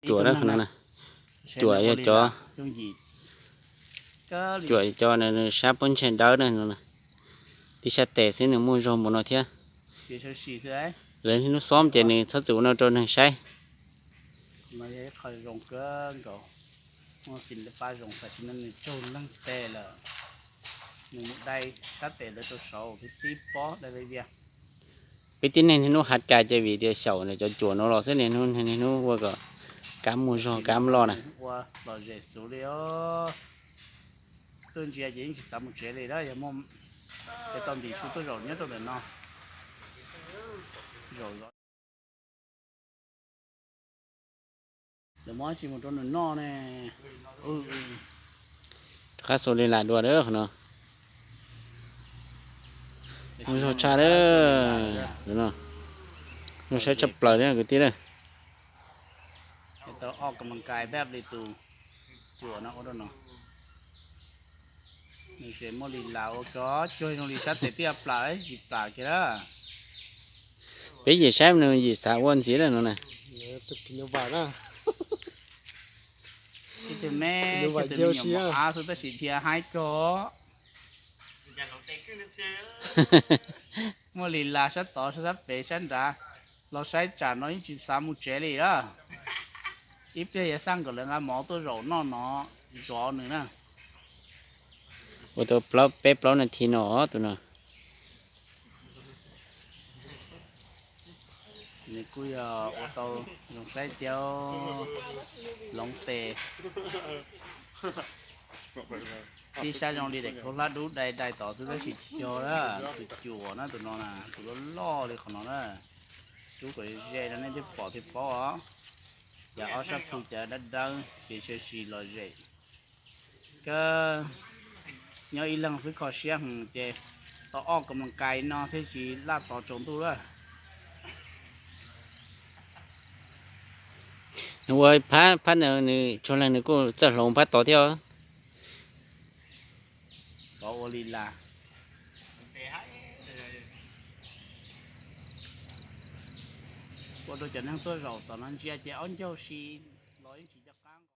Cuam na, cuam yog cov, cuam cov nws sab pob ntseg dawb na no, tib sab tes xwb nws muaj zog npaum no thiab. Lawv niaj hnub xob ces nws txhob txwm ua no rau neeg saib. Peb tib neeg niaj hnub hav kas ces vim tias xyaum cov cuam no los xwb, niaj hnub niaj hnub ua kom kab muaj zog kab loj na. Tuaj ntsia ces yeej tsis xav mus tsev li, yog muaj tau ntim su tuaj zaum nyob rau ntawm no. Lawv muab tsis mus rau nws noj ne. Rov qab xua li las dua qhov no. Muaj zog tshaj, zoo saib tshaj plaws li kwv tij. Tau ob kas mas kais dab li tus cuam no ua rau no. Nws tseem muaj li las ua koj cuag zoo li sab tes twb plam tsis plam kiag na. Peb yim saib nws yim xav ua ntxiv lawm no na. Ib tug me nyuam mos av xwb tab sis dhia haib kawg. Muaj li las sab tod sab pem sab nrad, los saib tsam no yeej tsis xav mus tsev li a. Ib pliag yuav xaj nkawd lawv nqa mov tuaj zaum noj no zov nws na. Ua tau plaub peb plaub nas this no tus no. Nws kuj yog ua tau zoo saib thiab, hloov tes. Tib sab zoo li daim khaub hlab dub dai dai tod xwb tab sis tsis yog na, tus cuam na tus no na, tus loj loj li qhov no na. Rub kom ze rau nej thiaj pom thiaj paub os. Yog ob sab plhu cawv dawb dawb ces tshwm sim lom zem. Kawg nyob ib leeg xwb kho siab heev ces tau ob kas mas kais no thiaj tsis laj tod tsaus ntuj lawm. Nws ua phab phab ntawd nws tsuag leej nws kuj txawj hloov phab tod thiab. Kov ua li las. Ua rau cov neeg tuaj zaum tom no ntsia ces ob ncaug si.